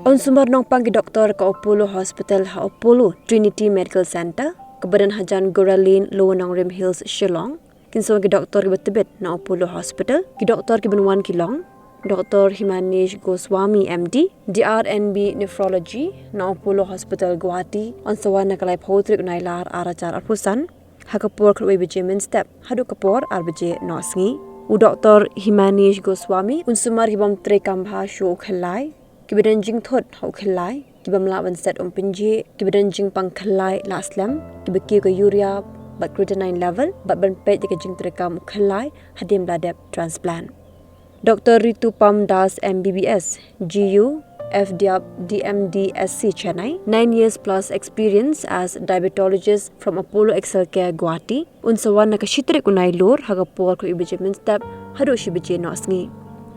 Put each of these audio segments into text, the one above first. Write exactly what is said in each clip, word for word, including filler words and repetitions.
Yn sumar nongpang ki doktor ka Apollo Hospital ha Apollo Trinity Medical Centre, kaba don hajan Gora Lane, Lower Nongrim Hills, Shillong. Kin sa wan ki doktor kiba tbit na Apollo Hospital. Ki doktor kiban wan ki long Doktor Himanesh Goswami, M D, D R N B Nephrology na Apollo Hospital, Guwahati, yn sa wan ha ka laiphew tarik u Nailar ar hajar arphew san, ha ka por khatwei baje mynstep haduh ka por ar baje noh sngi. U Doktor Himanesh Goswami un sumar ki bym trei kam bha shuh u khyllai, kiba don jingthut ha u khyllai, ki bym lah ban set um pynjhieh, kiba don jingpang khyllai la slem, kiba kiew ka urea bad creatinine level, bad ban peit ïa ka jingtrei kam u khyllai hadien ba la dep transplant. Doktor Ritu Pam Das, M B B S, G U, F D R D M D S C, Chennai, nine years plus experience as diabetologist from Apollo Excel Care, Guwahati, un sa wan ha ka shi tarik u Nailur ha ka por khatwei baje mynstep haduh shi baje noh sngi.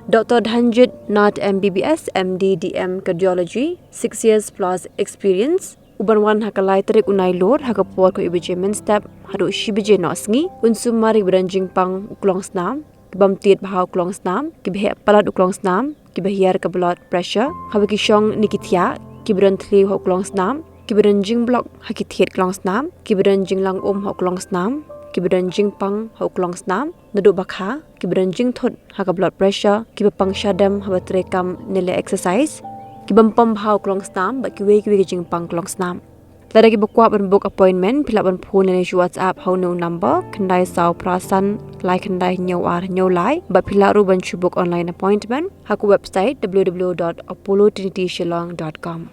Doktor Dhanjit Nath, M B B S, M D D M Cardiology, six years plus experience, uban wan ha ka lai tarik u Nailur ha ka por khatwei baje mynstep haduh shi baje noh sngi, un sumar ïa kiba don jingpang u klongsnam, ki bym tied bha u klongsnam, kiba heh palat u klongsnam, kiba hiar ka blood pressure, haba ki shong ne ki thiah, kiba don thliew ha u klongsnam, kiba don jingblok ha ki thied klongsnam, kiba don jinglang um ha u klongsnam, kiba don jingpang ha u klongsnam naduh ba kha, kiba don jingthut ha ka blood pressure, kiba pang shadem haba trei kam ne leh exercise, ki bym pom bha u klongsnam bad kiwei kiwei ki jingpang klongsnam. Lada kiba kwah ban book appointment, phi lah ban phone lane shu WhatsApp ha une u number, khyndai saw phra san lai khyndai hynñiew ar hynñiew lai, bad phi lah ruh ban shu book online appointment ha ka website w w w dot apollo trinity shillong dot com.